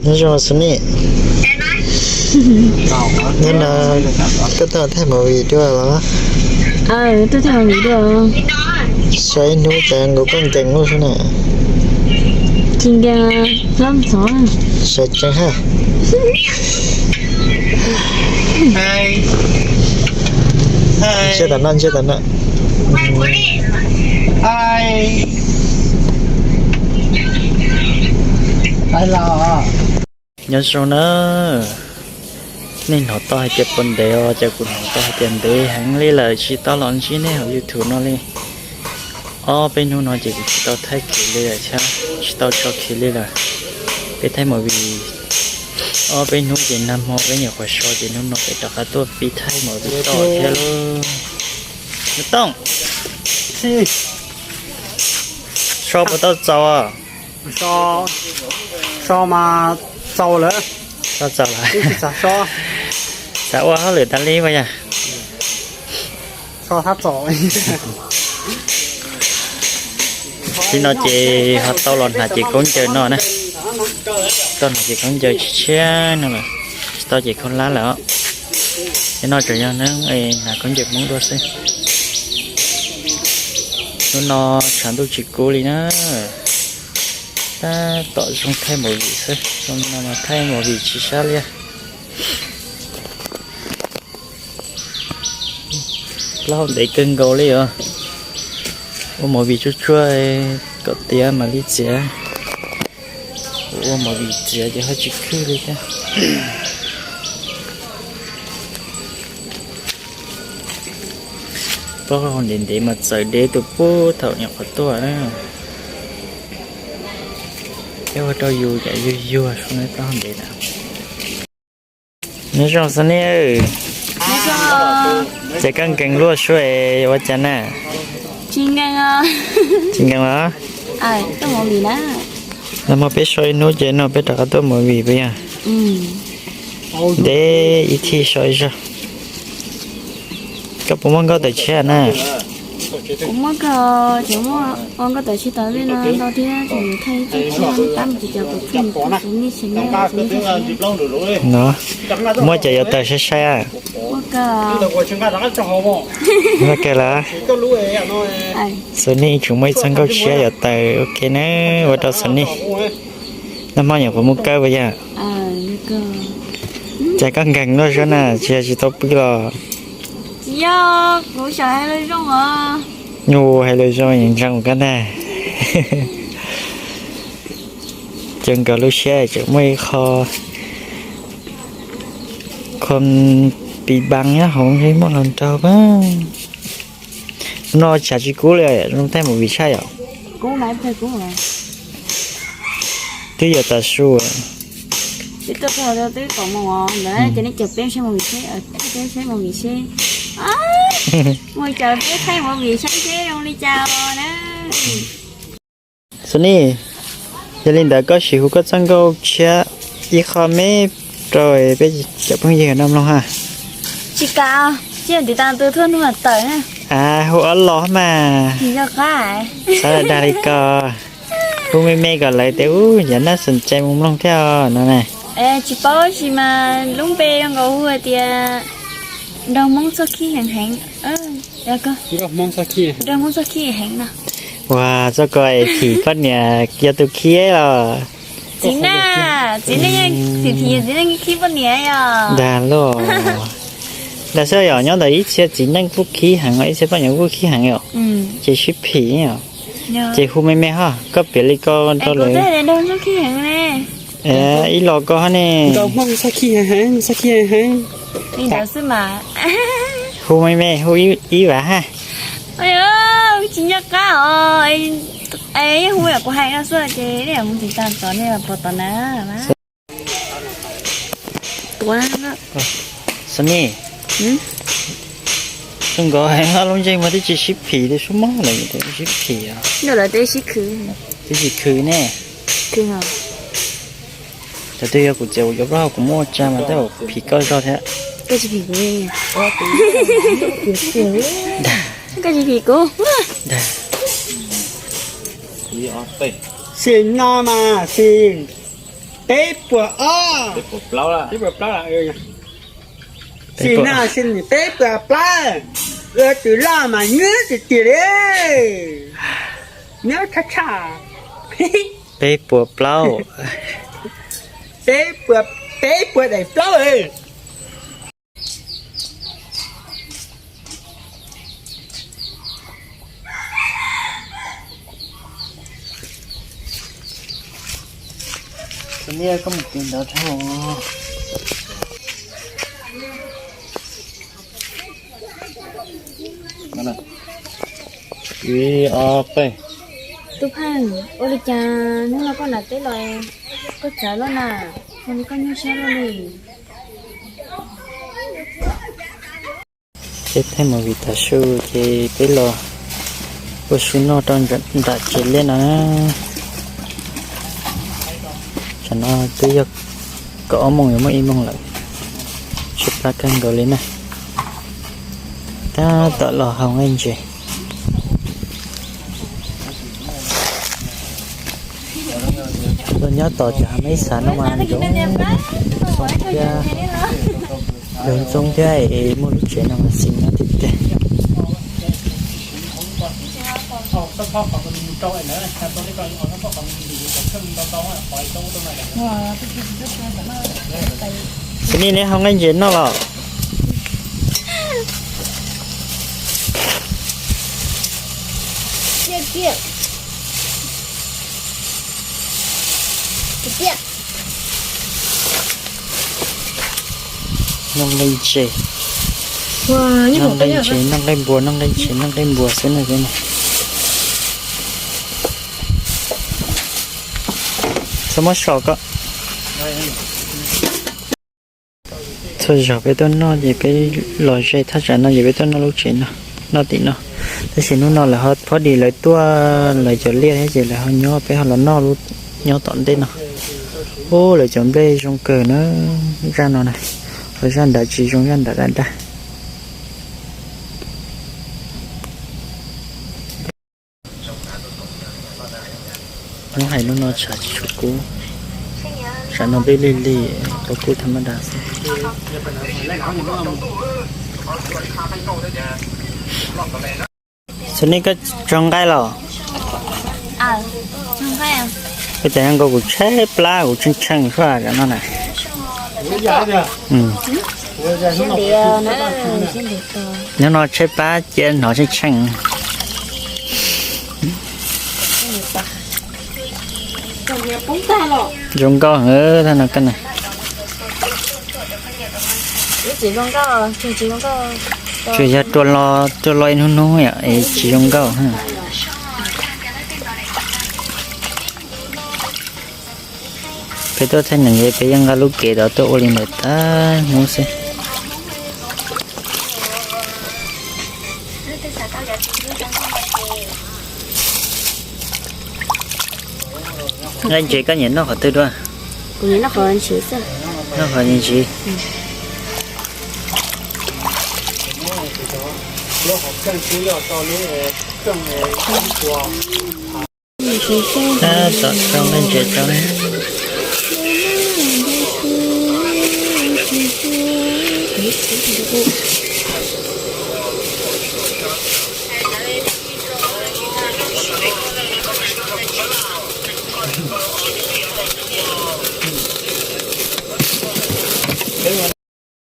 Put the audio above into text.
Nyob zoo Sunny, hnub no koj tuaj thaij movie dua los? Tuaj thaij movie dua. Saib hnub cas nkaus koj nkees luaj sub na. Tsis nkees, hlob ntxhov. Sawv tsees hab. Ntsiab tom no, ntsiab tom no. Nyob zoo na, nej hnov tau hais tias puas ntev os, ces kuv hnov tau hais tias ntev heev li lawm tsis tau los ntsib nej hauv YouTube no li. Ob peb hnub no ces kuv tsis tau thaij khiv li lawm thiab, tsis tau tso khiv li lawm. Peb thaij movie ob peb hnub ces nag hmo peb nyuam qhuav so ces hnub no peb rov qab tuaj pib thaij movie tod thiab lauj. Nub Tooj, so puas tau txaus? So mas txaus lawm. So txaus lawm. Xav ua hauj lwm tas li puas yog? Li no ces ho tau los hnav cev khaub ncaws no na. Tau hnav cev khaub ncaws tshiab tshiab no lawm, tsis tau cev khaub hlab lawm os. Ces no tseem yog neeb hnav khaub ncaws Hmoob dua xwb. Hnub no tshav ntuj tsis kub li na. Tab tom zoo thaij movie xwb, zoo no mas thaij movie tsis sab liaj. Plaub hau ntev kawg nkaus li os. Ua movie tsuag tsuag kom tiav mam li txiav. Ua movie txiav ces ho tsis khwb li thiab. Plaub hau ntev ntev mas txawv deb tus pub thaum nyuam qhuav tuaj na. Peb ua rau yus yam yuag yuag sub na, plaub hau ntev na. Nyob zoo Sunny, ces koj nkees luaj sub es ua cas na? Tsis nkees los? Nag hmo peb so ib hnub ces no peb rov qab tuaj movie puas yog? Ntev ib thij so ib zaug. Koj puas muaj nkauj tawm tshiab na? Kuv muaj kawg, tseem muaj ua nkauj tawm tshiab tau li no ntau thiab, tseem thaij ib tug tshiab tab sis cas kuv thaij kuv tus nej tsis muaj tus nej thaij. No, muaj cov yuav tawm sai sai a. Muaj kawg. Muaj kawg lawm. Sunny tseem muaj ib txoj nkauj tshiab yuav tawm ua ke na, ua rau Sunny. Nag hmo nyuam qhuav mus kawb puas yog? Cas koj nkees luaj sub na, tsis yog tsis tau pw los? Tsis yog, kuv xav hais lus zoo os. Hais lus zoo ntseeg koj ntag. Ces nkawd lub siab tseem muaj ib qho, qho pis npas nyob hauv ntshe muaj hluas nraug pab. No tshav tsis kub li, zoo thaij movie tshaj yom. Twb yuav tav su. Twb tuaj txog twb kaum moos ntawd ces nej cov peb saib movie seb, peb saib movie seb. Mus cov peb saib movie saib seb zoo li cas os na. Sunny, yog li ntawd koj sim hu koj txoj nkauj tshiab ib qho me rau peb cov phooj ywg no mloog ha. Tsis kam, tsis yog tiv tas tus thuaj hnub tawm na. Hu ob los mas. Xav dag li ko, hu me me kom lawv tias ub yog naj xom cai mus mloog thiab no na. Tsis paub sis mas lub npe zoo nkaus hu hais tias nraug Hmoob txoj khib heev heev. Nraug Hmoob txoj khib heev no. Ua txoj ko es phim poj niam yog tus khib los? Txiv neej, txiv neej yeej phim phim, txiv neej khib poj niam yom. Dag luaj. Dag xwb yom, nyob ntawm ib txhia txiv neej kuj khib heev, ib txhia poj niam kuj khib heev yom. Ces sib phim yom. Ces hu me me ho, koj piav li ko rau lawv. Ib los ko ho ne. Hu me me, hu ib vas ha. Tsis nco qab os. Yeej hu yam kuv hais no xwb ces nej mus tsis tag tod nej pom tod na. Sunny, zoo nkaus hais lub ntsej muag twb tsis sib phim li, sub mob lawm twb sib phim. Twb tsis khwv ne. Cov twg yog kuv txiav kuv cov plaub hau kuv muab ua tsa mas tej zaum phim koj zog thiab. Koj tsis phim kuv. Sim no mas sim. Peb puas ob, peb puas plaub, peb puas plaub, sim no sim peb puas plaub, ua tus loj mas nyuaj tiag tiag li, nyuaj tshaj tshaj. Peb puas plaub, peb puas, peb puas daim plaub. Tub Pheej, ua li cas hnub no koj nram teb los koj txawv loj na, ua li koj nyuaj siab luaj li? Peb thaij movie tav su ces peb los ua su noj rau nram tsev liaj no. Tsam no twb yog kaum ob moos yuav muaj ib moos lawm, tshaib plab kawg nkaus li na. Tab tom los haus nqaij ntses. Los nyob tos cov hav maib xav no mas zoo ntxoo thiab, zoo ntxoo thiab es muaj lub tsev no mas xis nyob tiag tiag. Xis Lis, neb haus nqaij ntses noj los? Noj nqaij ntses, noj nqaij ntses, noj nqaij npua, noj nqaij ntses, noj nqaij npua xwb no. Txhob muab so koj. Txhua zaug peb tuaj noj ces peb los ze thaj tsam no ces peb tuaj noj lub tsev no, noj tim no. Tab sis hnub no lawv ho phob dis lawv tuaj lawv cov liaj thiab ces lawv ho nyob, peb ho los noj lub, nyob tom ntej no. Ub, lawv cov nplej zoo kawg na, zaj no na, ho zaj nrad tsis zoo, zaj nrad daj daj. Hnub hais hnub no tshav tsis tshua kub, tshav no pib lig lig, kub kub tham ma das xwb. Xus Lis, koj tso nqaij los? Ua cas nkaus kuv tshaib plab kuv tsheej tsheej suab no na. Hnub no tshaib plab cia hnov tsheej tsheej. Zoo nkauj heev thaj no koj na. Tsuas yog rua lo, rua lo ib hnub hnub yom es tsis zoo nkauj. Peb tuaj thaij neeg es peb yeej nqa lub kev tod tuaj ua li ntawd tag hnub xwb. Nqaij ntses koj nyiam noj qhov twg dua? Kuv nyiam noj qhov ntsis xwb. Noj qhov ntsis. Tab tom rau nqaij ntses rau. Peb ua